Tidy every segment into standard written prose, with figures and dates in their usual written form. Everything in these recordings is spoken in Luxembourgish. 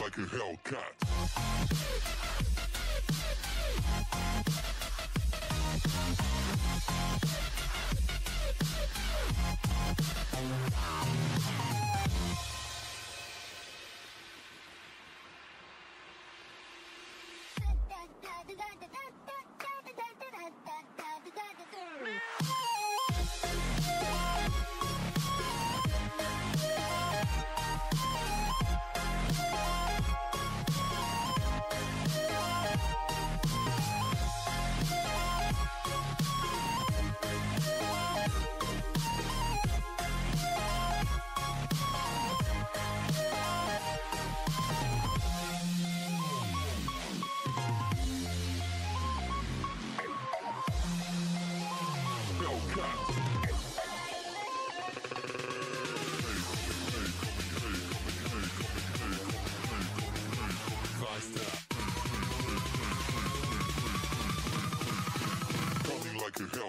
Like a Hellcat. Like a hell.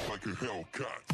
Like a Hellcat.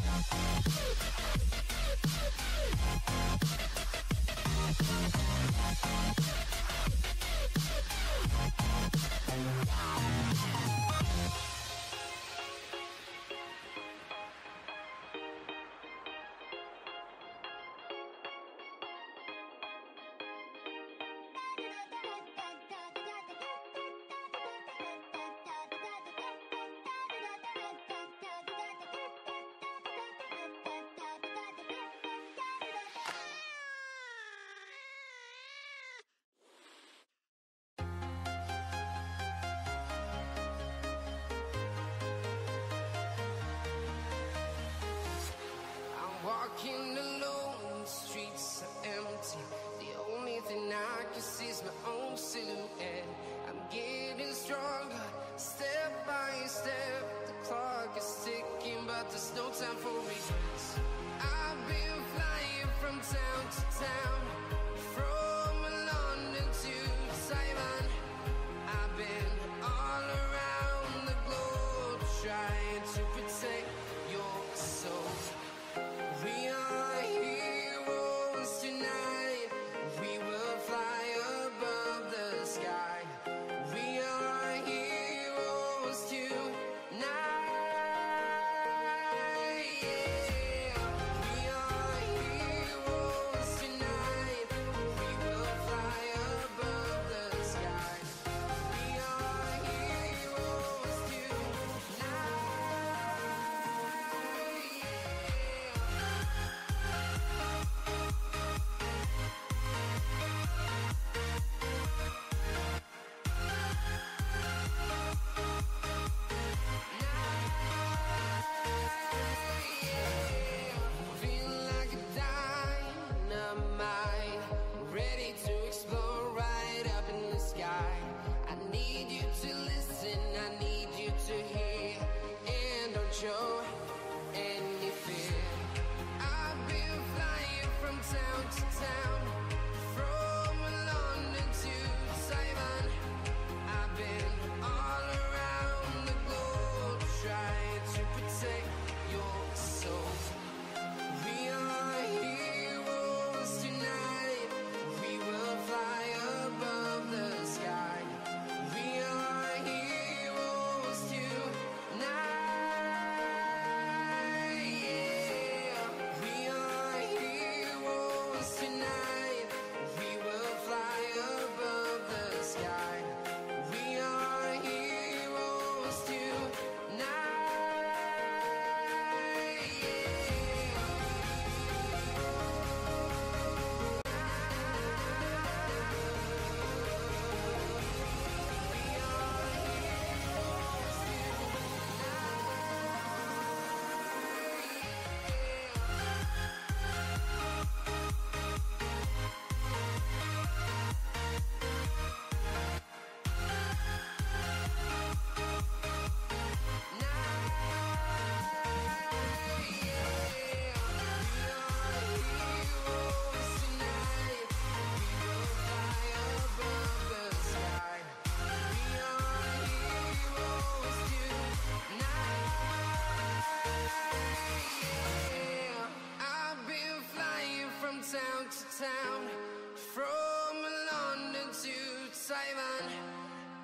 driving.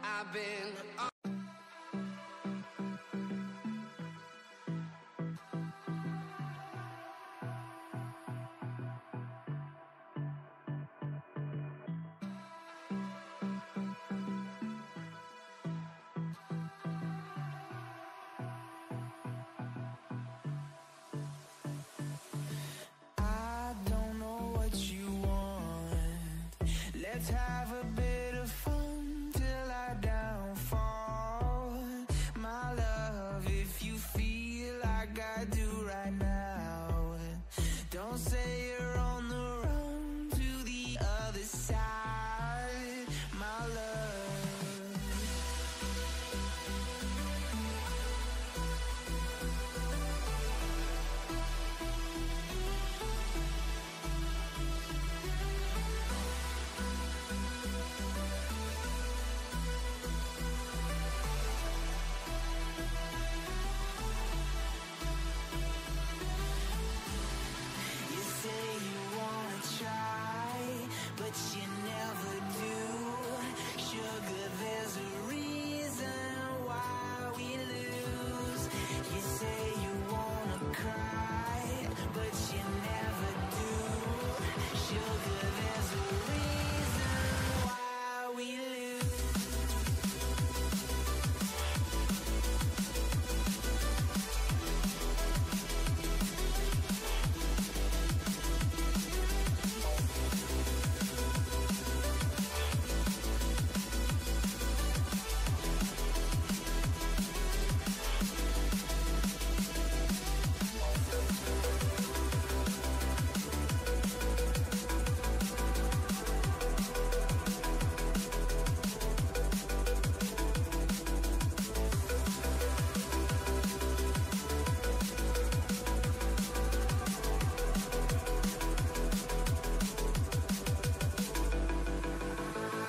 I've been I don't know what you want. Let's have a bit of fun till I downfall. My love, if you feel like I do right now, don't say you're on the run to the other side, my love. You say you wanna try, but you never do. Sugar, there's a reason why we lose. You say you wanna cry, but you never do. Sugar, there's a reason why we lose.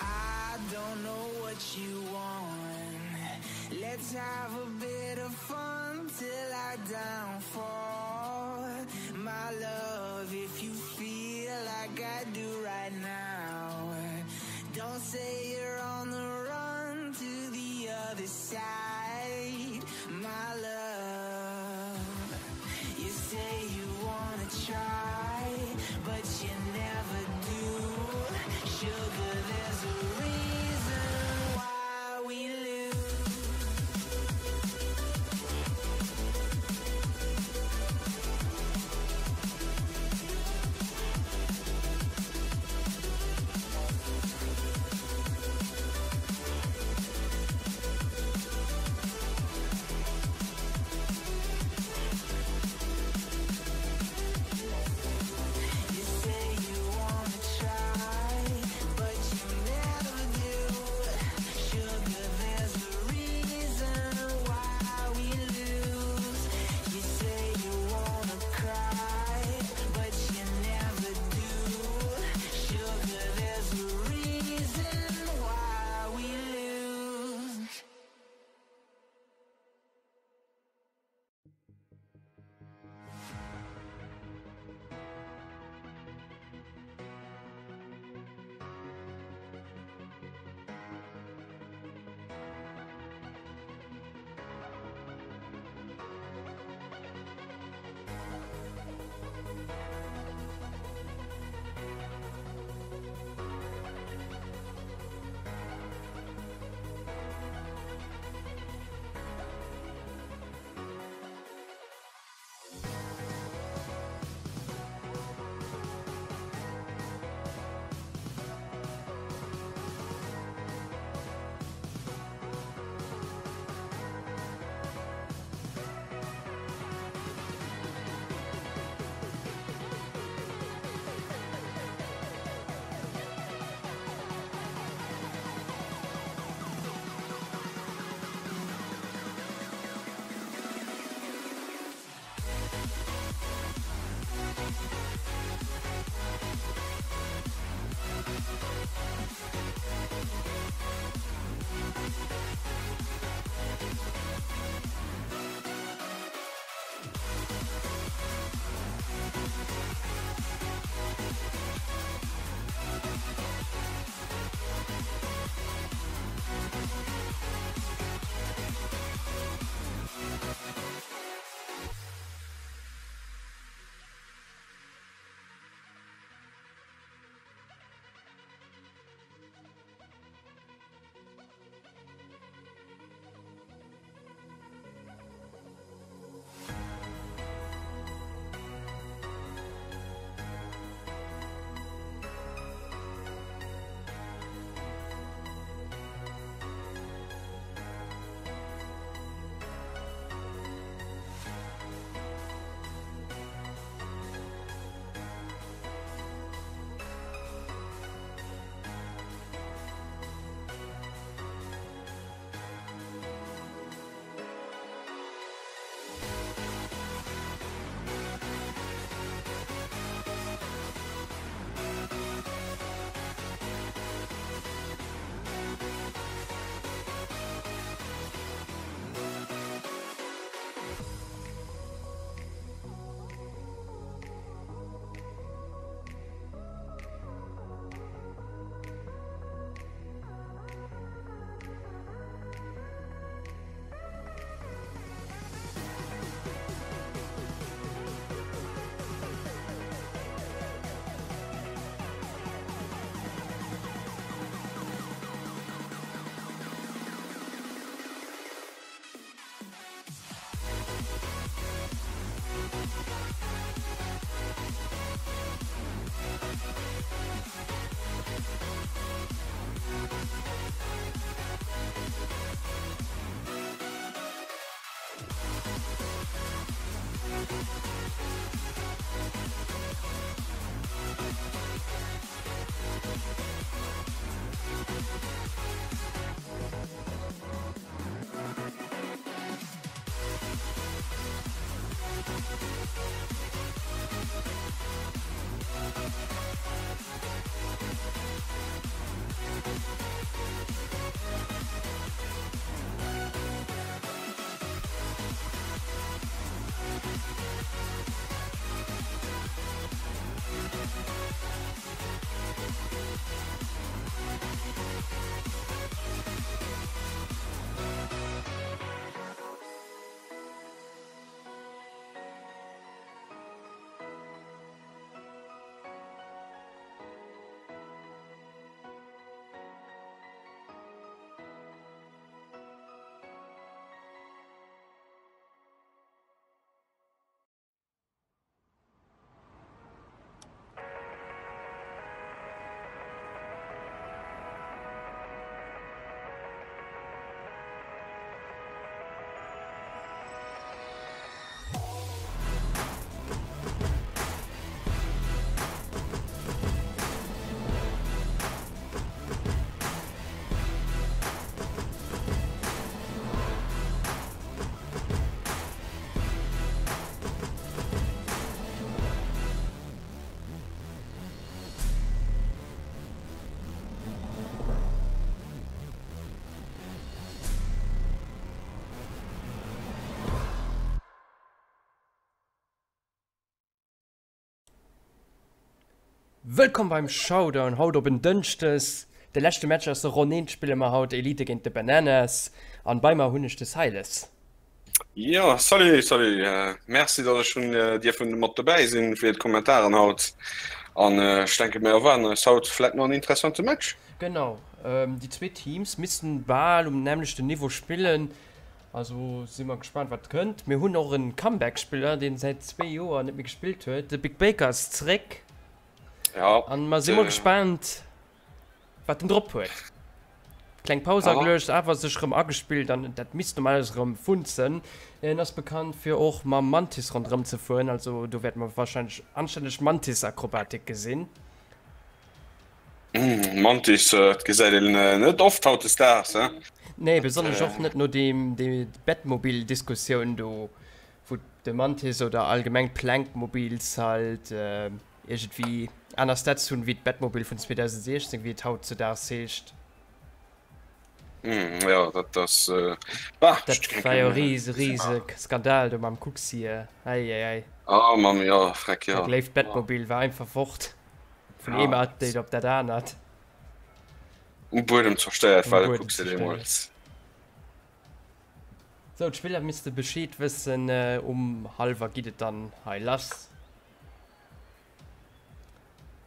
I don't know what you want. Let's have a bit of fun till I downfall. My love, if you feel like I do right now, don't say you're on the run to the other side, my love. You say you wanna try, but you never do. Sugar, there's a reason why we lose. You say you wanna Wëllkomm beim Showdown, haut op en Dënschdes. De leschte Match aus der Ronn 1 spille mer haut, Elite géint de Bananas. An bei mer hunn ech de Silas. Jo, salut, salut. Merci datt ech hunn dierfen mat dobäi sinn fir d'Kommentaren haut. An ech denke mir erwaarden eis haut vläit nach en interessante Match. Genau, déi zwee Teams missten bal um nämmlechten Niveau spillen. Also si mer gespaant wat kënnt. Mir hunn och en Comeback-Spiller, deen säit zwee Joer net méi gespillt huet. De Big Baker ass zréck. Ja. An mer si mol gespaant wat en drop huet. Kleng Paus ageluecht, awer sech rëm agespillt an dat misst normalerweis rëm funzen. En ass bekannt fir och mam Mantis ronderëm ze fueren, also do wäerte mer wahrscheinlech anstänneg Mantis-Akrobatik gesinn. Mantis, dat gesäit een net oft hautdesdaags, he? Nee, besonnesch och net no deem Batmobil-Diskussioun do, wou de Mantis oder allgemeng d'Plankmobils halt iergendwéi aner Stats hunn wéi d'Batmobil vun 2016, wéi et hautzedaags heescht. Jo, dat ass, bah, Dat war jo e rise, rise Skandal do mam Kuxir, ei, ei, ei. Ah, mam, jo, freck, jo. Dat léift Batmobil war einfach fort. Vun eem Update op dat anert. Um Buedem zerstéiert war de Kuxi deemools. Sou, d'Spiller misste Bescheed wëssen. Um hallwer geet et dann hei lass.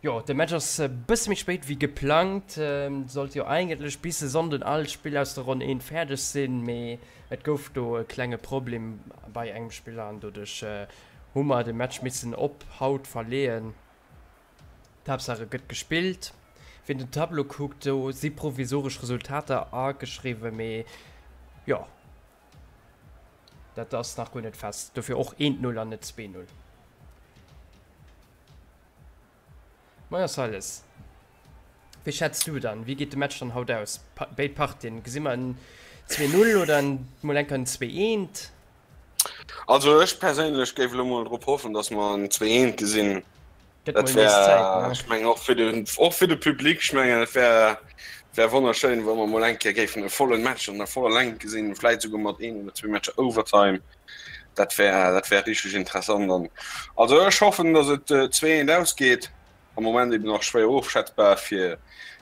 Jo, de Match ass e bësse méi spéit wéi geplangt. Sollt jo eigentlech bis e Sonnden all Spill aus der Ronn 1 fäerdeg sinn, mee et gouf do e klenge Problem bei engem Spiller an doduerch hu mer de Match missen op haut verleeën. D'Haaptsaach et gëtt gespillt. Wien den Tableau kuckt, do si provisoresch Resultater ageschriwwen, mee jo, dat ass nach guer net fest. Dofir och eent Null an net zweeNull. Majo Silas, wéi schätz du dann, wéi geet de Match dann haut aus? Béid Partien, gesi mer en zweeNull oder mol enker en zweeEent? Also ech perséinlech géif elo mol drop hoffen, datt mer en 2-1 gesinn. Dat wär, ech mengen och fir den, och fir de Public, ech mengen et wär, wär wonnerschéin, wa mer mol eng Kéier géifen e vollen Match an der voller Längt gesinn, vläit esouguer mat een oder zwee Matcher Overtime. Dat wär, dat wär richteg interessant. An also ech hoffen, datt et 2-1 ausgeet. Am Moment eben nach schwéier ofschätzbar fir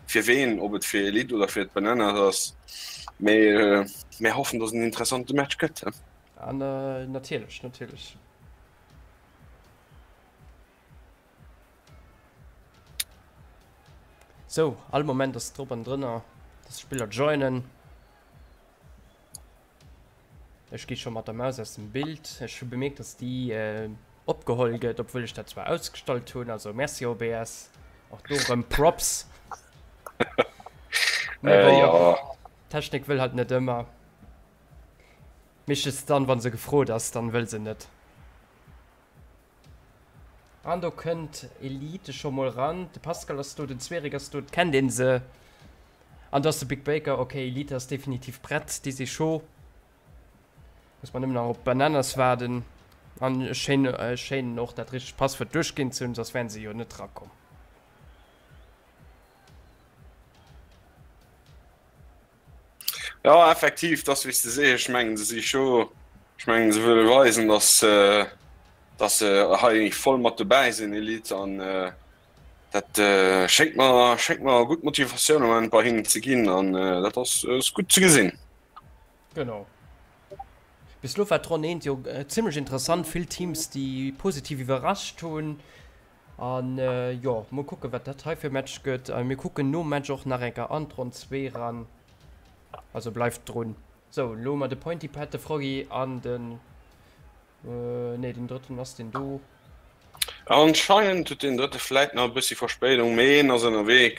fir ween, ob et fir Elite oder fir d'Bananas ass. Mee mir hoffen, dass et en interessante Match gëtt. An natierlech, natierlech. Sou, all Moment ass drop an drënner, dass d'Spiller joinen. Ech gi scho mat der Maus aus dem Bild. Ech hu bemierkt, dass déi opgeholl gëtt, obwuel ech dat zwar ausgestallt hunn. Also merci OBS. Och do rëm Props. Mee bon, jo. D'Technik wëll halt net ëmmer. Meeschtens dann, wa se gefrot ass, dann wëll se net. An do kënnt Elite scho mol ran. De Pascal ass do, den Zwerik ass do, et kennt een se. An do ass de Big Baker. Ok, Elite ass definitiv prett, déi si scho. Muss mer nëmmen nach op d'Bananas waarden. An ech schéinen och dat richtegt Passwuert duerchginn ze hunn, soss wären se jo net rakomm. Ja effektiv, dass wéi s de sees, ech mengen se si scho, ech mengen se wëlle weisen, dass dass se hei voll mat dobäi sinn, Elite, an dat schéngt mer schéngt mer gutt Motivatioun am Moment bei hinnen ze ginn an dat ass ass gutt ze gesinn. Genau. Bis elo war d'Ronn 1 jo zimmlech interessant, vill Teams déi positiv iwwerrascht hunn. An jo, mol kucken wat dat hei fir e Match gëtt. A mir kucken nom Match och nach eng Kéier an d'Ronn 2 ran. Also bleift drun. Sou, elo hu mer de Pointy Pet, de Froggy an den, nee den drëtten ass deen do. Anscheinend huet deen drëtte vläit nach e bëssi Verspéidung, mee en ass ënnerwee,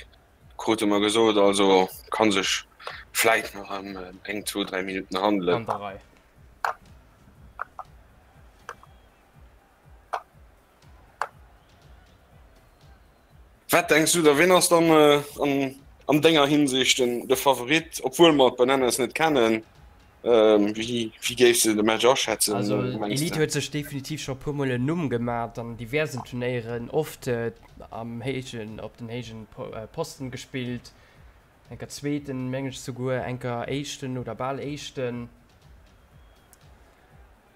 krute mer gesot. Also ka sech vläit nach ëm eng, zwou, dräi Minutten handelen. An der Rei. Wat denks du da, wien ass dann an, an denger Hinsicht den, de Favorit, obwuel mer d'Bananas net kennen? Wéi, wéi géifs de de Match aschätzen? Also Elite huet sech definitiv scho puer mol en Numm gemat an diversen Turnéieren, oft am héijen, op den héijen Posten gespillt, enker zweeten meng ech souguer, enker éischten oder bal éischten.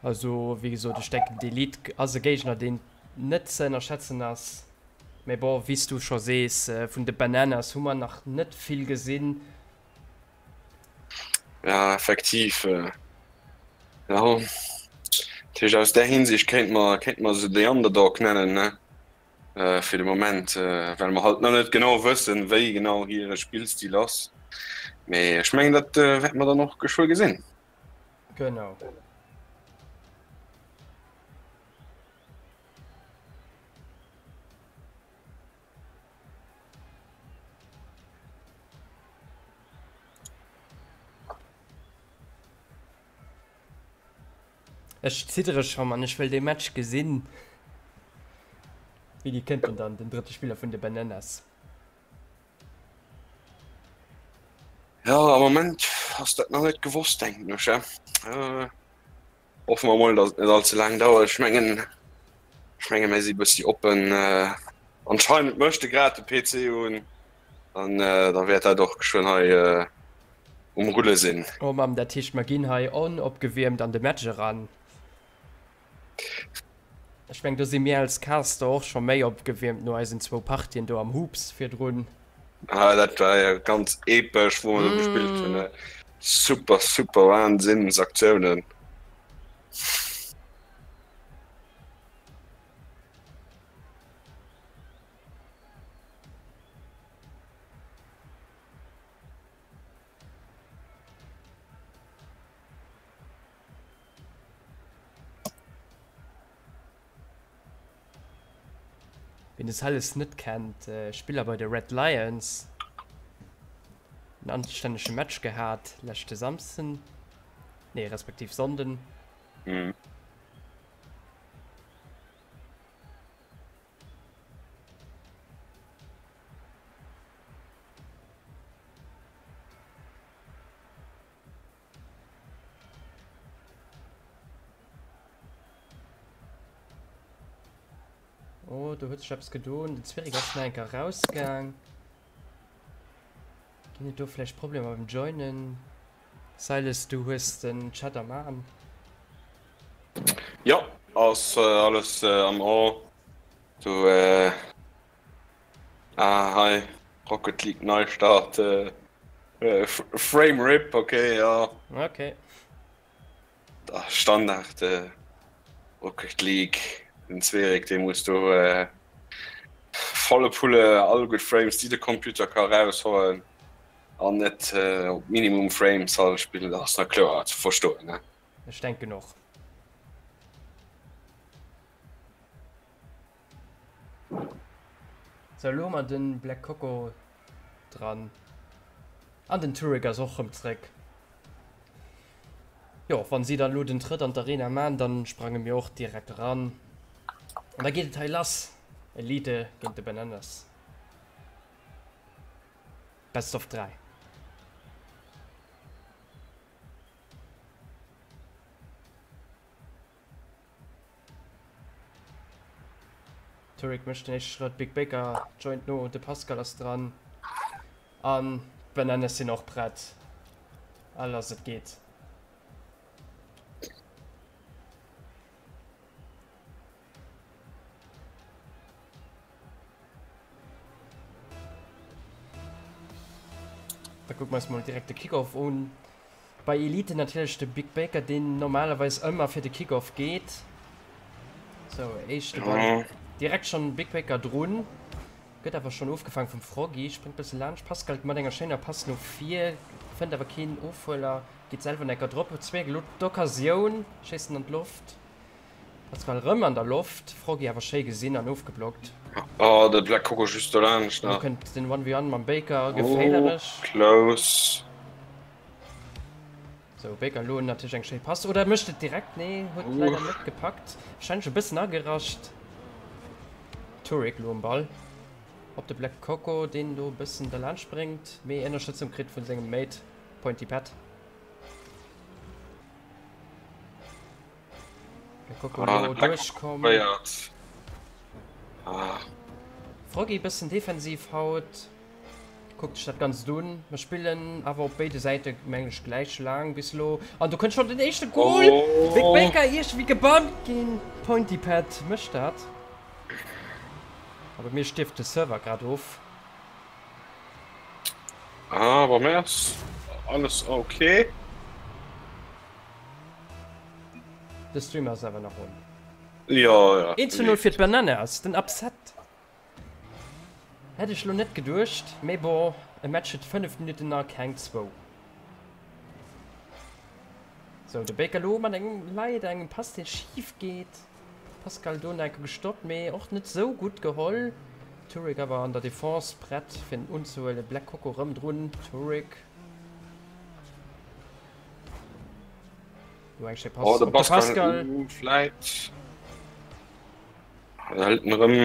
Also wéi gesot, ech denken d'Elite ass e Géigner deen net ze ënnerschätzen ass. Mee bon, wéi s du scho sees, vun de Bananas hu mer nach net vill gesinn. Ja, effektiv. Jo, dat heescht aus där Hinsicht kéint mer, kéint mer se déi Underdog nennen, ne? Fir de Moment, well mer halt nach net genau wëssen, wéi genau hire Spillstil ass. Mee ech mengen, dat wäerte mer dann och geschwë gesinn. Genau. Ech ziddere scho man, ech wëll dee Match gesinn. Wéini kënnt en dann, den drëtte Spiller vun de Bananas? Ja, am Moment ass dat nach net gewosst, denken ech. Äh, hoffe mer mol, datt et net allze laang dauert. Ech mengen, ech menge mir si bëssi oppen. Äh, anscheinend mécht e grad de PC un. An da wäert dat och geschwënn hei um Rulle sinn. Oh Mamm, dat heescht mer ginn hei onopgewiermt an de Match eran. Ech meng do si mir als Caster och scho méi opgewiermt no eisen zwou Partien do am Hoops virdrun. Ah, dat war jo ganz epesch wou mer do gespillt hunn. Super, super Wahnsinnsaktiounen. Wien de Cellus net kennt, äh, Spiller bei de Red Lions. En anstännege Match gehat leschte Samsden, nee respektiv Sonnden. Mhm. Oh, do huet sech eppes gedoen. Den Zwirik ass nach eng Kéier rausgaang. Ginn et do vläicht Problemer beim Joinen? Silas, du hues den Chat am Aen. Jo, ass alles am A. Do, ah hei, Rocket League Neistart, Frame Rip, ok, jo. Ok. Standard Rocket League, den Zweeréck dee muss do volle Pulle all gutt Frames déi de Computer ka raushoen an net op Minimum Frames halt spillen, dat ass na kloer ze verstoen ne. Ech denken och. Sou elo hu mer den Black Coco dran an den Turek ass och rëm zréck. Jo wann si dann elo den Trëtt an d'Arena man, dann sprange mir och direkt eran an da geet et hei lass. Elite géint de Bananas. Best of 3. Turek mécht den éischte Schrëtt, Big Baker joint no, de Pascal ass dran an d'Bananas sinn och prett. A lass et geet. Da kucke mer eis mol direkt de Kickoff un. Bei Elite natierlech de Big Baker, deen normalerweis ëmmer fir de Kickoff geet. Sou, éischte Ball. Direkt schonn Big Baker drun. Gëtt awer schonn ofgefaang vum Froggy. Spréngt bësse laanscht. Pascal mat enger schéiner Pass no vir. Fënnt awer keen Ofhueler. Geet selwer necker drop. Huet Zwerg elo d'Occasioun. Schéisst en an d'Loft. Pascal rëm an der Loft, Froggy awer schéi gesinn an ofgeblockt. Oh, de Black Coco just do laanscht nach. Lo kënnt den 1v1 mam Baker, geféierlech. Oh, close. Sou, Baker lo natierlech eng schéi Pass, oder mécht et direkt? Nee, huet leider net gepackt. Wahrscheinlech e bëssen agerascht. Turek lo um Ball. Op de Black Coco, deen do e bëssen derlaanscht spréngt, mee Ënnerstëtzung kritt vun sengem Mate Pointy Pat. Ah, duerchkomm. Ah. Froggy bëssen defensiv haut. Kuckt sech dat Ganzt un. Mer spillen awer op béide Säite meng ech gläich laang bis elo. An do kënnt schonn den éischte Goal! Oh. Big Baker iergendwéi gebannt ginn. Pointy Pad mécht dat. A bei mir stierft de Server grad of. Ah, bei mir ass alles ok. De Stream ass awer nach un. Jo, jo. 1 zu 0 fir d'Bananas, den Upset. Hätt ech lo net geduecht, mee bon, e Match huet 5 Minutten a keng zwou. Sou, de Baker lo mat engem, leider engem Pass dee schif geet. Pascal do nach enke gestoppt, mee och net sou gutt geholl. Turek awer an der Defense prett fir en unzehuelen. Black Coco rëm drun, Turek. Lo eng schéi Pass Oh, de op de Pascal, Pascal. uh, vläit. Hëlt en erëm.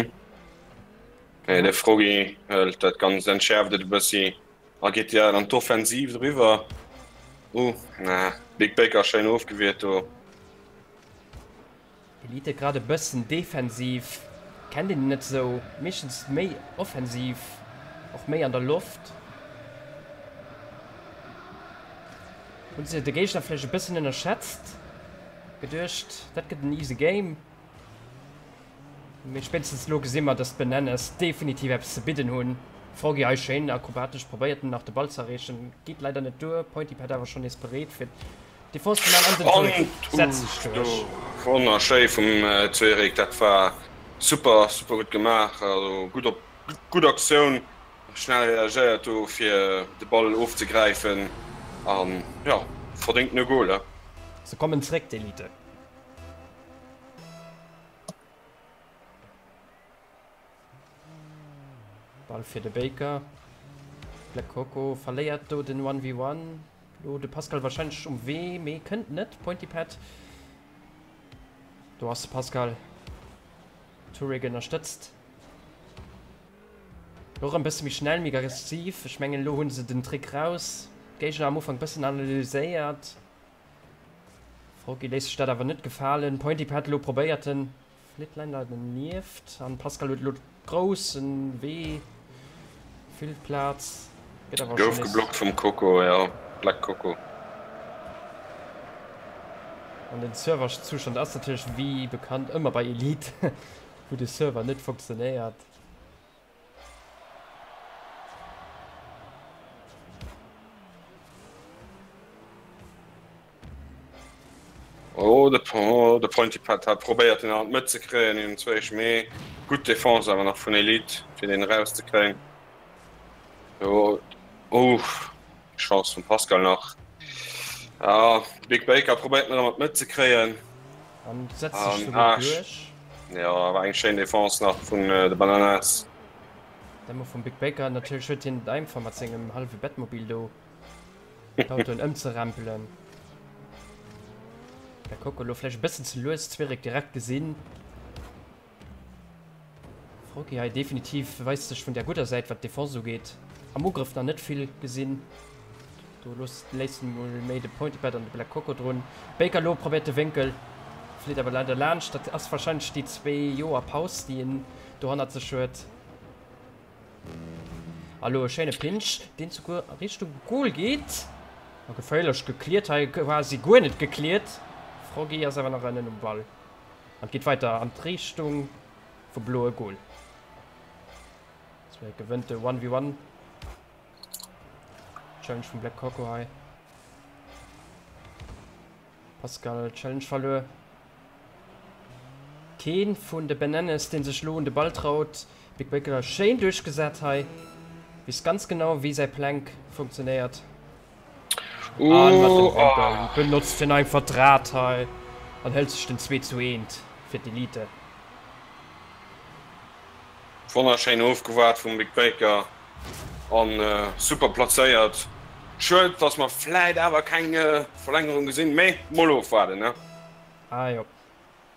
Nee, de Froggy hëlt dat Ganzt, entschäerft et e bëssi a geet direkt an d'Offensiv driwwer. Uh, na, Big Baker schéin ofgewiert do. Elite grad e bëssen defensiv, kennt een net sou, meeschtens méi offensiv, och méi an der Loft. Hunn se de Géigner vläicht e bëssen ënnerschätzt, geduecht dat gëtt en easy Game. Mee spéitstens elo gesi mer, dass d'Bananas definitiv eppes ze bidden hunn. Froggy hei schéin akrobatesch probéiert en nach de Ball ze erreechen, geet leider net duer. Pointy Pad awer schonn nees bereet fir d'Defense ze maachen an den An Turek setzt sech duerch. Wonnerschéi vum Zuerik, dat war super, super gutt gemaach. Also gutt op gutt Aktioun, schnell reagéiert do fir de Ball ofzegräifen an jo verdéngtene Goal. Se kommen zréck d'Elite. Ball fir de Baker. Black Coco verléiert do den 1v1. Lo de Pascal wahrscheinlech um Wee, mee kënnt net. Pointy Pad. Do ass de Pascal. Turig ënnerstëtzt. Lo erëm bësse méi schnell, méi aggressiv. Ech mengen elo hunn se den Trick raus. D'Géigner am Ufank bëssen analyséiert. Froggy léisst sech dat awer net gefalen. Pointy Pad elo probéiert en flitt leider donieft an Pascal huet elo groussen Wee, vill Plaz, gëtt awer Gouf schon nees. Geblockt vum Coco, jo, Black Coco. An den Serverzustand ass natierlech wéi bekannt ëmmer bei Elite, wou de Server net funktionéiert. Oh, de, oh, de Pointy Pad hat probéiert den an d'Mëtt ze kréien, een zwéich mee gutt Defense awer nach vun Elite fir den erauszekréien. Oh, oh, Chance vum Pascal nach. Ja, Big Baker probéiert nach mat Mëtt ze kréien. An setzt sech souguer duerch. Jo, awer eng schéin Defense nach vun de Bananas. Demo vum Big Baker, natierlech huet hien et einfach mat sengem hallwe Batmobil do d'Autoen ëmzerempelen. Der Coco elo vläicht e bëssen ze lues, Zwirek direkt gesinn. Froggy hei definitiv weist sech vun der gudder Säit wat d'Defense ugeet. Am Ugrëff nach net vill gesinn. Do loosst léisst en mol méi de Pointy Pad an de Black Coco drun. Baker lo probéiert de Wénkel, flitt awer leider laanscht. Dat ass wahrscheinlech déi zwéi Joer Paus déi en do hannert sech huet. A lo e schéine Pinch, deen souguer a Richtung Goal geet. A geféierlech gekliert hei, quasi guer net gekliert. Froggy ass awer nach ënnen um Ball. An et geet weider an d'Richtung vum bloe Goal. Zwee gewënnt de 1v1. Challenge vum Black Coco hei. Pascal Challenge verluer. Keen vun de Bananas deen sech lo un de Ball traut. Big Baker schéin duerchgesat hei. Weess ganz genau wéi säi Plank funktionéiert. An mat dem Winkel benotzt hien einfach d'Rad hei an hëlt sech den 2 zu 1 fir d'Elite. Wonnerschéin ofgewaart vum Big Baker an super plazéiert. Schued dass mer vläit awer keng Verlängerung gesinn, mee mol ofwaarden ne. Ah jo,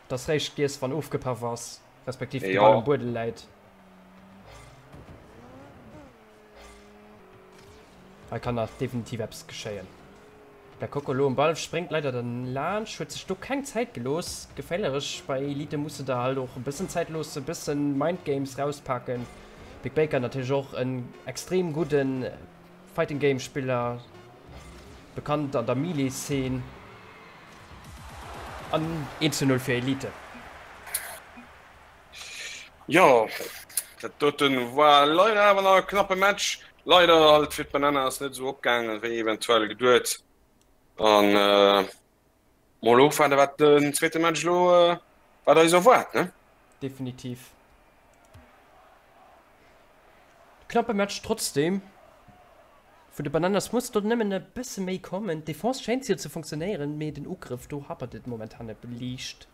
et ass réischt giess wann ofgepaff ass, respektiv de Ball um Buedel läit. Hei kann nach definitiv eppes geschéien. Der Coco lo um Ball, spréngt leider dann laanscht, huet sech do keng Zäit gelooss. Geféierlech, bei Elite muss de der halt och e bëssen Zäit loossen, e bëssen Mindgames rauspaken. Big Baker natierlech och en extrem gudden Fighting Game Spiller, bekannt an der Melee Szene. An 1 zu 0 fir Elite. Jo. Dat doten war leider awer nach e knappe Match. Leider halt fir d'Bananas net esou opgaangen, wéi eventuell geduet. An mol ofwaarde wat den zweete Match elo wat eis erwaart, ne? Definitiv. Knappe Match trotzdem. Vun de Bananas muss do nëmmen e bësse méi kommen. D'Defense schéint jo ze funktionéieren, mee den Ugrëff, do happert et momentan e liicht.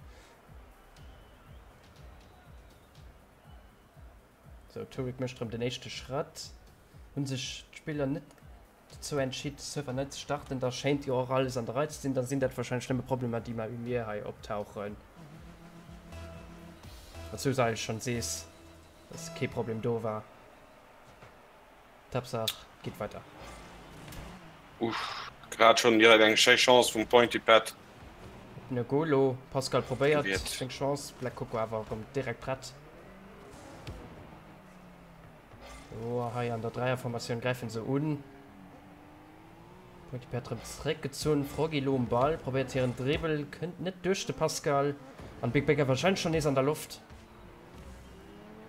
Sou, Turek mécht erëm den éischte Schratt. Hunn sech d'Spiller net dozou entscheet, de Server nei ze starten, da schéint jo och alles an der Rei ze sinn. Da sinn dat warscheinlech nëmme Problemer, déi bei mir hei optauchen. Wat s du eigentlech schonn sees, dass kee Problem do war. D'Haaptsaach et geet weider. Uff, grad schonn direkt eng schéi Chance vum Pointy Pet. Op den N'Golo, Pascal probéiert seng Chance, Black Coco awer erëm direkt prett. Oh, hei an der Dräierformatioun gräifen se un. Pointy Pet erëm zeréckgezunn, Froggy lo um Ball, probéiert hiren Dribbel, kënnt net duerch de Pascal an Big Baker warscheinlech schonn nees an der Loft.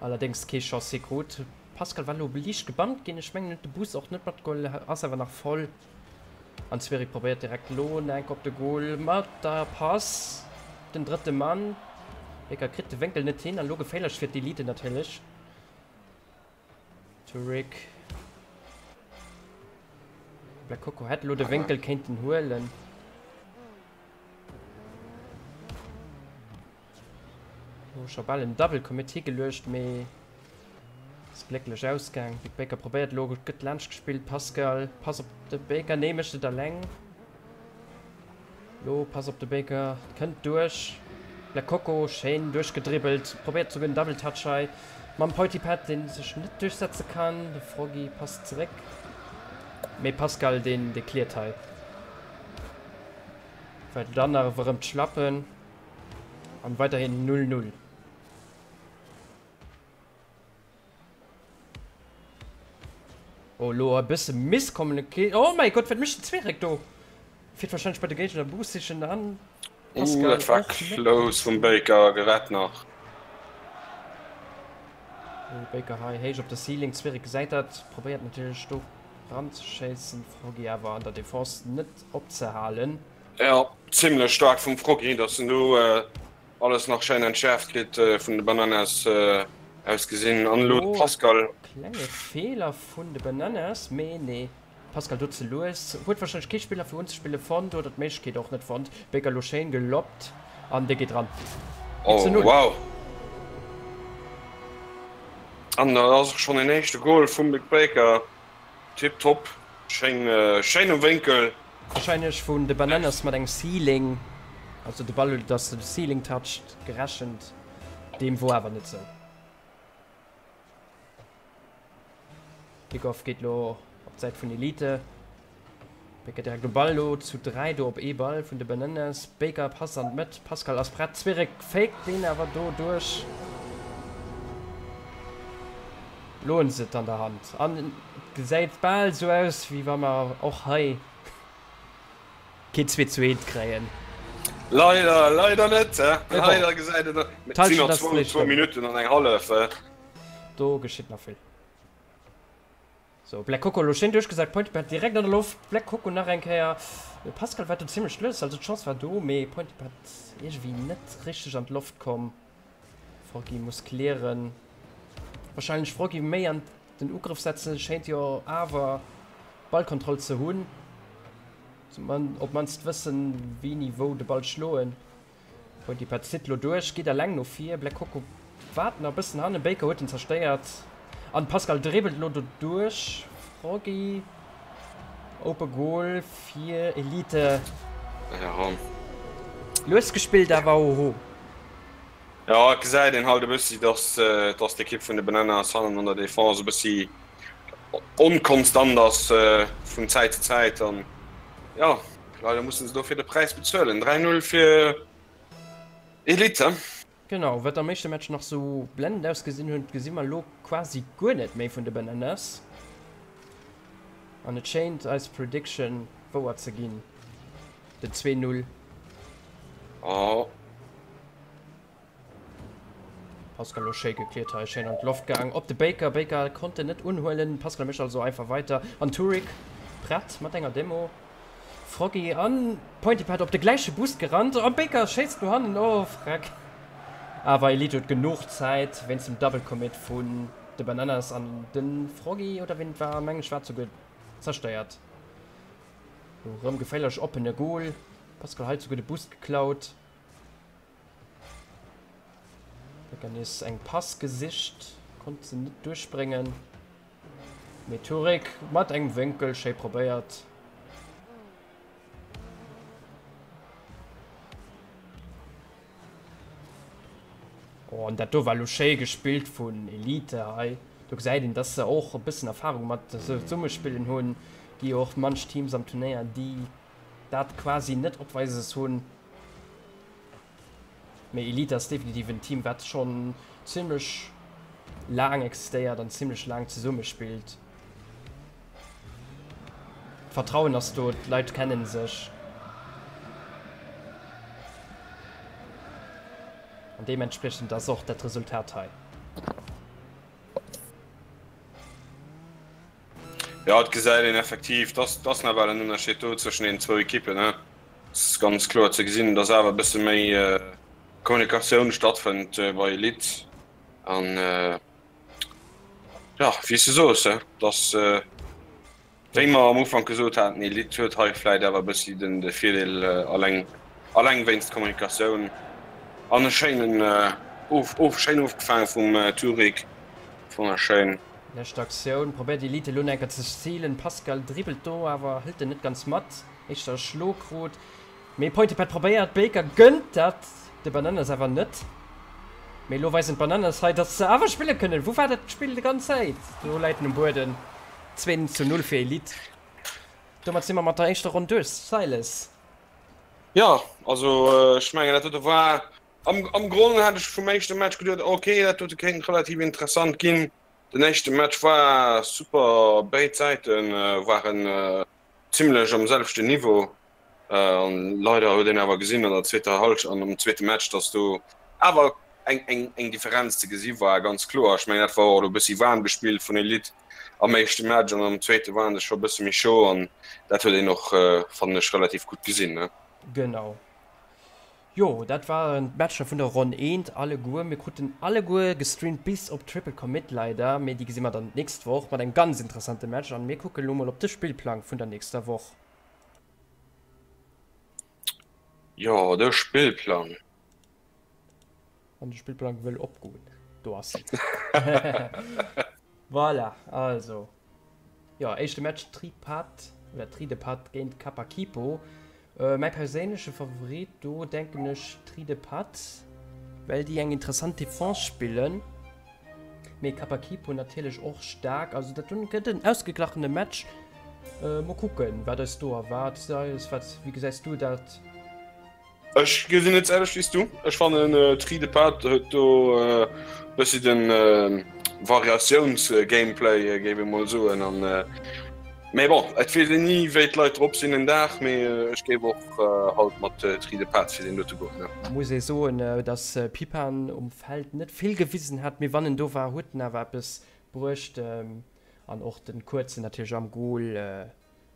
Allerdéngs kee Chance krut. Pascal war lo liicht gebannt ginn. Ech mengen huet de Boost och net matgeholl, ass awer nach voll. An Zwirik probéiert direkt lo enk op de Goal mat der Pass. Den drëtte Mann. Baker kritt de Wénkel net hin an lo geféierlech fir d'Elite natierlech. Zurich. Black Coco hätt lo de Wénkel kéinten huelen. Lo scho bal en Double Commit higeluecht, mee ass glécklech ausgaang. Big Baker probéiert elo, gëtt laanscht gespillt. Pascal, Pass op de Baker, nee mécht et alleng. Lo Pass op de Baker, kënnt duerch. Black Coco schéin duerchgedribbelt, probéiert souguer en Double Touch hei mam Pointy Pet, deen sech net duerchsetze kann. De Froggy passt zeréck, mee Pascal deen cleart hei. Well dann awer erëm d'Schlappen. An weiderhin 0, 0. Oh, lo e bësse Misskommunikation. Oh mäi Gott, wat mécht den Zwerek do? Fiert wahrscheinlech bei de Géigner Boost sichen an. Uh, dat war close vum Baker gerett nach. Oh, Baker hei héich op der Ceiling. Zwerek gesäit dat, probéiert natierlech do ranzeschéissen. Froggy awer an der Defense net opzehalen. Jo, zimlech staark vum Froggy, dass en do alles nach schéin entschärft kritt vun de Bananas aus gesinn. An elo de Pascal. Klenge Feeler vun de Bananas, mee nee, Pascal do ze lues. Huet warscheinlech kee Spiller fir unzespille fonnt oder d'Méiglechkeet och net fonnt. Baker elo schéin gelobbt an dee geet ran. Oh wow! An dat ass och schonn en éischte Goal vum Luc Baker. Tip top, schéin schéin um Wénkel. Wahrscheinlech vun de Bananas mat engem Ceiling, also de Ball huet dass de Ceiling toucht, gerechent, deem wor awer net sou. Kickoff geet lo op d'Säit vun Elite. Baker direkt um Ball, lo zu 3 do op ee Ball vun de Bananas. Baker Pass an d'Mëtt, Pascal ass prett, Zwirek faked deen awer do duerch. Lo hunn se et an der Hand an et gesäit bal sou aus, wéi wa mer och hei keen 2 zu 1 kréien. Leider, leider net. Leider gesäit et, et sinn nach zwou Minutten an eng hallef. Do geschitt nach vill. Sou, Black Coco elo schéin duerchgesat, Pointy Pad direkt an der Loft, Black Coco nach eng Kéier. Pascal war do zimmlech lues, also d'Chance war do, mee Pointy Pad iergendwéi net richteg an d'Loft komm. Froggy muss clearen. Wahrscheinlech Froggy méi an den Ugrëff setzen, schéint jo awer Ballkontroll ze hunn. Op mannst wëssen, wéini wou de Ball schloen. Pointy Pad zitt lo duerch, geet eleng no vir. Black Coco waart nach e bëssen hannen, Baker huet en zerstéiert an Pascal dribbelt lo do duerch. Froggy open Goal fir Elite. Ja. Lues gespillt awer oho. Jo, et gesäit een halt e bëssi, dass dass d'Ekipp vun de Bananas hannen an der Defense e bëssi onkonstant ass vun Zäit zu Zäit an jo, leider mussen se dofir de Präis bezuelen. 3, 0 fir Elite. Genau, wat am éischte Match nach sou blendend ausgesinn huet, gesi mer elo quasi guer net méi vun de Bananas. An et schéint eis Prediction wouer ze ginn, den 2, 0. Oh. Pascal lo schéi gekliert hei, schéin an d'Loft gaang op de Baker. Baker konnt en net unhuelen. Pascal mécht also einfach weiter an Turik prett mat enger Demo. Froggy an Pointy Pad op de gläiche Boost gerannt an Baker schéisst no hannen. Oh freck. Awer Elite huet genuch Zäit wéinst dem Double Commit vun de Bananas an de Froggy oder ween et war, mengen ech war et souguer, zerstéiert. Lo rëm geféierlech oppene Goal. Pascal hei souguer de Boost geklaut. Becker nees eng Pass gesicht, konnt se net duerchbréngen. Mee Turek mat engem Wénkel schéi probéiert. Oh, an dat do war lo schéi gespillt vun Elite hei. Do gesäit een, dass se och e bëssen Erfahrung mat Zesummespillen hunn. Gi jo och manch Teams am Turnéier, déi dat quasi net opweises hunn. Mee Elite ass definitiv en Team, wat schonn zimmlech laang existéiert an zimmlech laang zesummespillt. D'Vertrauen ass do, d'Leit kennen sech. An deementspriechend ass och dat Resultat hei. Jo, et gesäit een effektiv, dass dass nawell en Ënnerscheed do zwëschen deenen zwou Ekippen, ne? Ass ganz kloer ze gesinn, dass awer e bësse méi Kommunikatioun stattfënnt bei Elite. An jo, wéi s de soos, dass Wéi mer am Ufank gesot haten, Elite huet hei vläit awer e bëssi den de Virdeel, alleng alleng wéinst Kommunikatioun an e schéinen of of schéin ofgefaange vum Turik, wonnerschéin. Lescht Aktioun, probéiert Elite elo nach eng Kéier ze zilen, Pascal dribbelt do awer hëlt en net ganz mat, éischter e Schlo krut, mee Pointy-Pad probéiert, Baker gënnt dat de Bananas awer net, mee elo weisen d'Bananas hei dass se awer spille kënnen. Wou war dat Spill de ganz Zäit? Do läit en um Bueden. 2 zu 0 fir Elite. Domat si mer mat der éischter Ronn duerch, Silas. Jo, also ech mengen dat dote war, am am Gronn hat ech vum éischte Match geduet, ok dat dote kéint relativ interessant ginn. Den éischte Match war super, béid Säite waren zimlech am selwechten Niveau. An leider huet een awer gesinn an der zweeter Halsch an am zweete Match, dass do awer eng eng eng Differenz ze gesi war, ganz kloer. Ech mengen dat war och elo e bëssi waarm gespillt vun Elite am éischte Match an am zweete waren se scho e bësse méi chaud an dat huet een och, fannen ech, relativ gutt gesinn, ne? Genau. Jo, dat waren d'Matcher vun der Ronn 1 alleguer. Mir kruten alleguer gestreamt bis op Triple Commit leider, mee déi gesi mer dann d'nächst Woch mat engem ganz interessante Match an mir kucken elo mol op de Spillplang vun der nächster Woch. Jo, de Spillplang. Wann de Spillplang wëll opgoen. Do ass en. Voilà, also. Jo, éischte Match Tripat oder Tridepat géint Kapakipo. Äh, mäi perséinleche Favorit do denken ech Tridepat, well déi eng interessant Defense spillen. Mee Kapakipo natierlech och staark. Also dat do gëtt en ausgeglachene Match. Äh, mol kucken, wat eis do erwaart. Silas, wat, wéi gesäis du dat? Ech gesinn et d'selwecht wéi s du. Ech fannen Tri de Pat huet do e bëssi den Variatiouns-Gameplay, géif ech mol soen. An mee bon, et weess een ni wéi d'Leit drop sinn en Dag, mee ech géif och halt mat Tri de Pat fir deen dote goen, jo. Muss ee soen, dass Pipan um Feld net vill gewisen hat, mee wann en do war, huet en awer eppes bruecht an och den Kuerzen natierlech am Goal.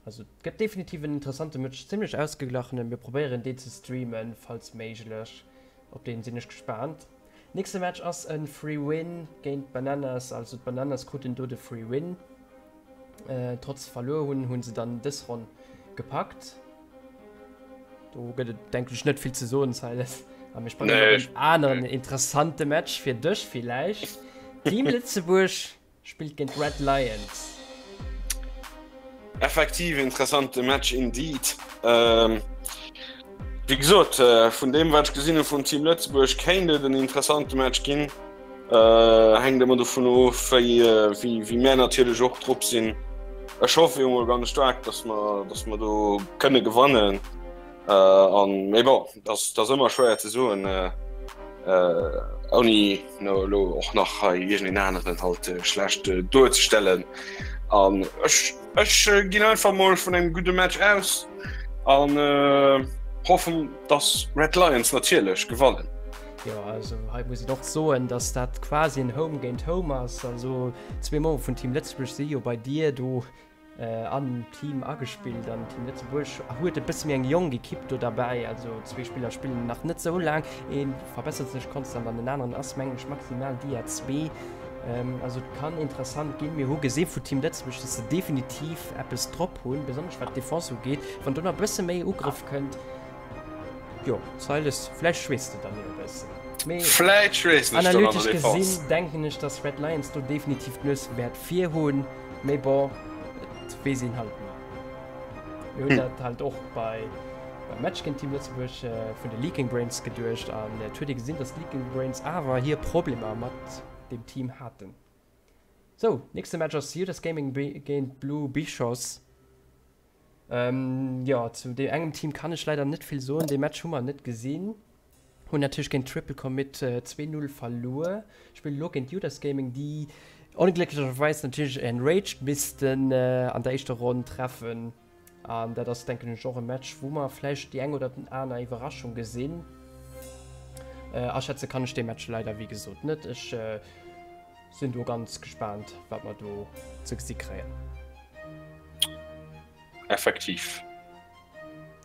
Also et gëtt definitiv en interessante Match, zimlech ausgeglachenen. Mir probéieren deen ze streamen, falls méiglech. Op deen sinn ech gespaant. Nächste Match ass e Free Win géint d'Bananas, also d'Bananas kruten do de Free Win. Trotz verluer hunn, hu se dann dës Ronn gepackt. Do gëtt et denken ech net vill ze soen, Silas. A mir sprangen op en aneren interessante Match fir dech villäicht. Team Lëtzebuerg Spillt géint Red Lions. Effektiv interessante Match indeed. Wéi gesot, vun deem wat ech gesinn hu vum Team Lëtzebuerg kéint et en interessante Match ginn. Hänkt ëmmer dovun of, wéi wéi mär natierlech och drop sinn. Ech hoffe jo mol ganz staark, datt mer datt mer do kënne gewannen. An mee bon, dat ass ëmmer schwéier ze soen ouni no elo och nach hei iergendeen aneren halt schlecht duerzestellen. An ech ech ginn einfach mol vun engem gudde Match aus an hoffen, dass Red Lions natierlech gewannen. Jo, also hei muss een och soen, dass dat quasi en Home géint Home ass. Also zwee Membere vun Team Lëtzebuerg si jo bei dir do an Team agespillt an Team Lëtzebuerg huet e bësse méi eng jonk Ekipp do derbäi. Also zwee Spiller spillen nach net sou laang, ee verbessert sech konstant an den aneren ass mengen ech maximal Dia 2. Also et kann interessant ginn. Mir hu gesi vu Team Lëtzebuerg, dass se definitiv eppes drop hunn, besonnesch wat d'Defense ugeet. Wann do nach e bësse méi Ugrëff kënnt, Jo, Silas, vläicht schweesst de dann jo e bëssen. Mee Vläicht schweessen ech dann an der analytesch Defense. gesinn denken ech, dass Red Lions do definitiv d'Nues wäert vir hunn. Mee bon, et weess een halt ni. Mir hunn dat halt och bei beim Match géint Team Lëtzebuerg vun de Leaking Brains geduecht an et huet ee gesinn, dass d'Leaking Brains awer hir Problemer mat deem Team haten. Sou, nächste Match ass Judas Gaming géint Blue Bichos. Jo, zu deem engem Team kann ech leider net vill soen. Dee Match hu mer net gesinn. Hunn natierlech géint Triple Commit 2, 0 verluer. Spillen elo géint Judas Gaming, déi onglécklecherweis natierlech Enraged missten an der éischter Ronn treffen. An dat ass, denken ech, och e Match, wou mer vläicht déi eng oder aner Iwwerraschung gesinn. Aschätze kann ech dee Match leider, wéi gesot, net. Ech sinn do ganz gespaant, wat mer do ze gesi kréien. Effektiv.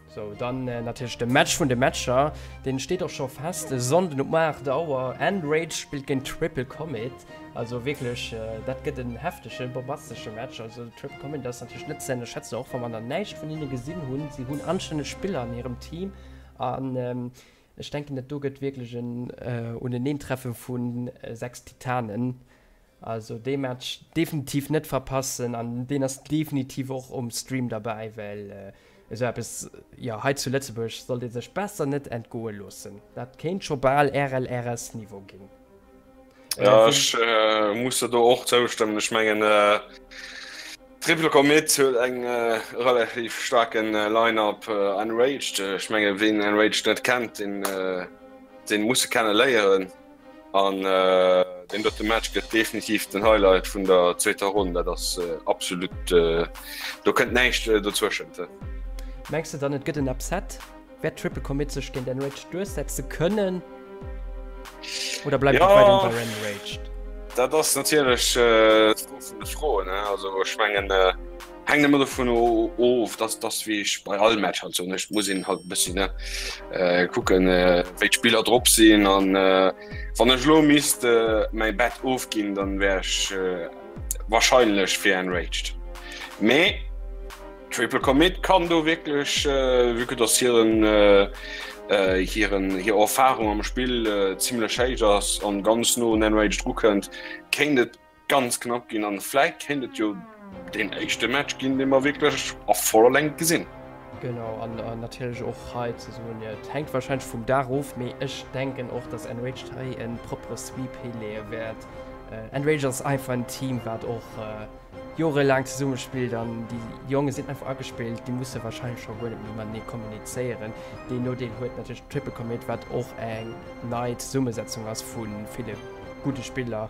Sou, dann natierlech de Match vun de Matcher, deen steet och scho fest, e Sonnden um 8 Auer, Enrage spillt géint Triple Commit. Also wierklech, dat gëtt en heftege, bombastesche Match. Also Triple Commit ass natierlech net ze ënnerschätzen, och wa mer nach näischt vun hinne gesinn hunn. Si hunn anstänneg Spiller an hirem Team an ech denken, dat do gëtt wierklech en Uneneentreffe vu 6 Titanen. Also dee Match definitiv net verpassen an deen ass definitiv och um Stream derbäi, well esou eppes, jo, hei zu Lëtzebuerg sollt ee sech besser net entgoe loossen. Dat kéint scho bal RLRS-Niveau ginn. Ja, ech muss der do och zoustëmmen. Ech mengen Triple Commit huet eng relativ staarken Line-Up. Enraged, ech menge ween Enraged net kennt, deen deen muss se kenne léieren. An deen dote Match gëtt definitiv den Highlight vun der zweeter Ronn. Dat ass absolut, do kënnt näischt dozwëschent. Mengs de dann et gëtt en Upset? Wäert Triple Commit sech géint Enraged duerchsetze kënnen? Oder bleift et weiderhin bei Enraged? Dat ass natierlech d'Fro vun de Froen. Also ech mengen, Hänkt ëmmer dovun of, dass dass wéi ech bei all Match halt soen, ech muss een halt e bëssi ne kucken wéi d'Spiller drop sinn an wann ech elo misst mäi Bet ofginn, dann wär ech wahrscheinlech fir Enraged. Mee Triple Commit kann do wierklech, vue que dass hiren hiren hir Erfahrung am Spill zimlech héich ass an ganz no un Enraged rukënnt, kéint et ganz knapp ginn an vläit kéint et jo deen éischte Match ginn, dee mer wierklech a voller Längt gesinn. Genau, an natierlech och hei ze soen, et hänkt warscheinlech vum Dag of, mee ech denken och, dass Enraged hei e proppere Sweep hileeë wäert. Enraged ass einfach en Team, wat och jorelaang zesumme spillt an déi Jonge sinn einfach agespillt, déi musse warscheinlech scho guer net méi matenee kommunizéieren. Deen Nodeel huet natierlech Triple Commit, wat och eng nei Zesummesetzung ass vu ville gudde Spiller.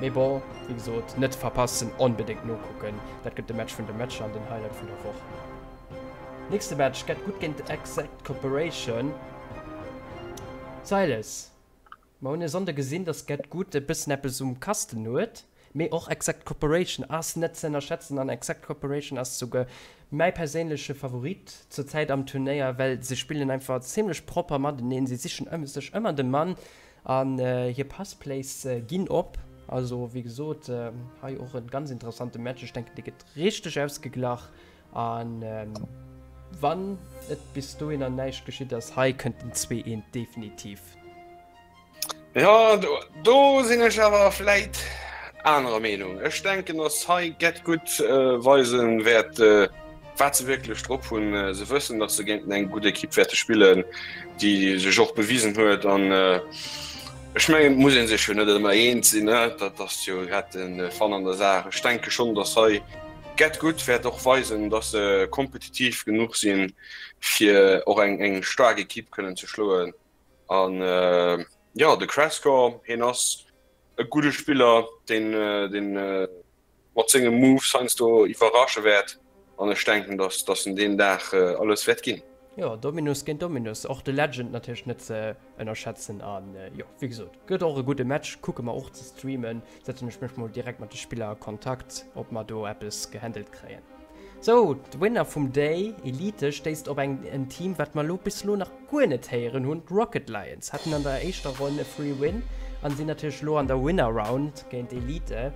Mee bon, wéi gesot, net verpassen, onbedéngt nokucken. Dat gëtt de Match vun de Matcher an den Highlight vun der Woch. Nächste Match, Get Good géint Exact Corporation. Silas, mer hunn e Sonnde gesinn, dass Get Good e bëssen eppes um Kasten huet, mee och Exact Corporation ass net ze ënnerschätzen an Exact Corporation ass souguer mäi perséinleche Favorit zur Zäit am Turnéier, well se spillen einfach zimmlech propper mateneen, se sichen sech ëmmer de Mann An hir Passplays ginn op. Also wéi gesot, hei och e ganz interessante Match. Ech denken, dee gëtt richteg ausgeglach. A wann et bis dohinner näischt geschitt ass, hei kënnt den 2, 1 definitiv. Jo, do sinn ech awer vläit anerer Meenung. Ech denken, datt hei Get Good weisen wäert, wat se wierklech drop hunn. Se wëssen, datt se géint eng gutt Ekipp wäerte spillen, déi sech och bewisen huet. An ech mengen, et muss ee sech jo net ëmmer eens sinn, dat ass jo grad de Fun an der Saach. Ech denke schonn, datt hei Get Good wäert och weisen, datt se kompetitiv genuch sinn, fir och eng staark Ekipp kënnen ze schloen. An jo, de Crescore, hien ass e gudde Spiller, deen mat senge Moves heiansdo iwwerrasche wäert an ech denken, dass dass en deen Dag alles wäert ginn. Jo, Dominus géint Dominus, och de Legend natierlech net ze ënnerschätzen an jo, wéi gesot, gëtt och e gudde Match, kucke mer och ze streamen, setzen ech mech mol direkt mat de Spiller a Kontakt, ob mer do eppes gehandelt kréien. Sou, d'Winner vum Day, Elite, stéisst op eng en Team, wat mer elo bis elo nach guer net héieren hunn, d'Rocket Lions haten an der éischter Ronn e Free Win an sinn natierlech elo an der Winner Round géint Elite.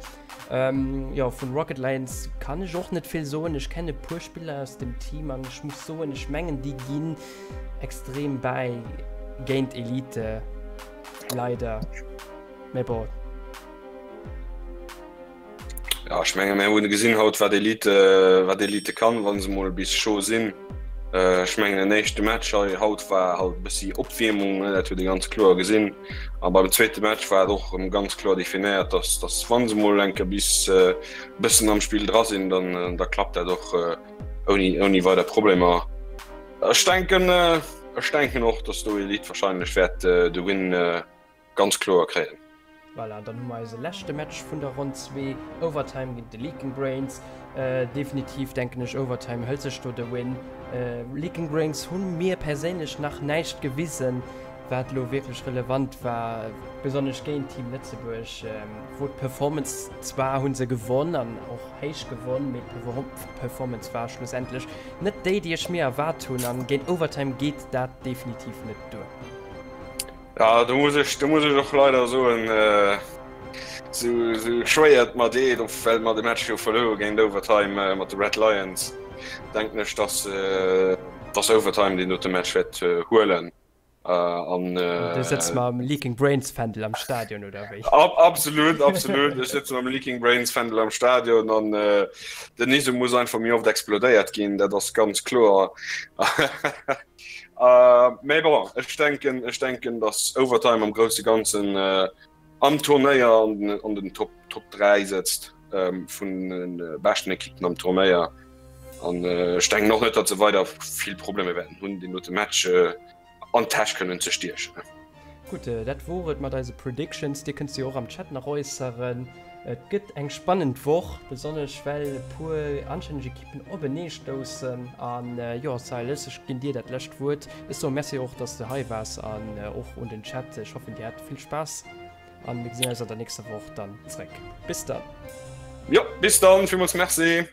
Jo, vun Rocket Lions kann ech och net vill soen, ech kenne puer Spiller aus dem Team an ech muss soen, ech mengen déi ginn extrem bäi géint Elite, leider, mee bon. Ja, ech menge mir hunn gesinn haut wat Elite wat Elite kann, wann se mol bis scho sinn. Ech mengen den éischte Match hei haut war halt bëssi Opwiermung, dat huet ee ganz kloer gesinn. A beim zweete Match war et och erëm ganz kloer definéiert, dass dass wann se mol eng Kéier bis bëssen am Spill dra sinn, dann da klappt dat och ouni ouni weider Problemer. Ech denken ech denken och, dass do Elite wahrscheinlech wäert de Win ganz kloer kréien. Voilà, dann hu mer eise leschte Match vun der Ronn 2, Overtime géint de Leaking Brains. Definitiv denken ech Overtime hëlt sech do de Win. Leaking Brains hu mir perséinlech nach näischt gewisen, wat elo wierklech relevant war, besonnesch géint Team Lëtzebuerg, wou d'Performance, zwar hu se gewonn an och héich gewonn, mee d'Performance war schlussendlech net déi, déi ech mir erwaart hunn an géint Overtime geet dat definitiv net duer. Ja, do muss ech, do muss ech och leider soen, sou, sou schwéier et mer deet, och well mer de Match jo verluer hu géint Overtime mat de Red Lions, denken ech, dass, dass Overtime deen dote Match wäert huelen. An Du sëtz mam Leaking Brains Fändel am Stadion, oder wéi? Absolut, absolut. Ech sëtze mam Leaking Brains Fändel am Stadion an den Iso muss einfach méi oft explodéiert ginn, dat ass ganz kloer. Mee bon, ech denken, ech denken, dass Overtime am grousse Ganzen am Turnéier an den, an den Top, Top 3 sëtzt vun de beschten Ekippen am Turnéier. An ech denken och net, datt se weider vill Problemer wäerten hunn, deen dote Match an d'Täsch kënnen ze stiechen. Gutt, dat wor et mat eise Predictions. Dir kënnt se jo och am Chat nach äusseren. Et gëtt eng spannend Woch, besonnesch well e puer anstänneg Ekippen openee stoussen. An jo, Silas, ech ginn dir dat lescht Wuert. Ech soe Merci och, dass de hei waars an och un den Chat. Ech hoffen, dir hat vill Spaass an mir gesinn eis an der nächster Woch dann zréck. Bis dann! Jo, bis dann, villmools Merci!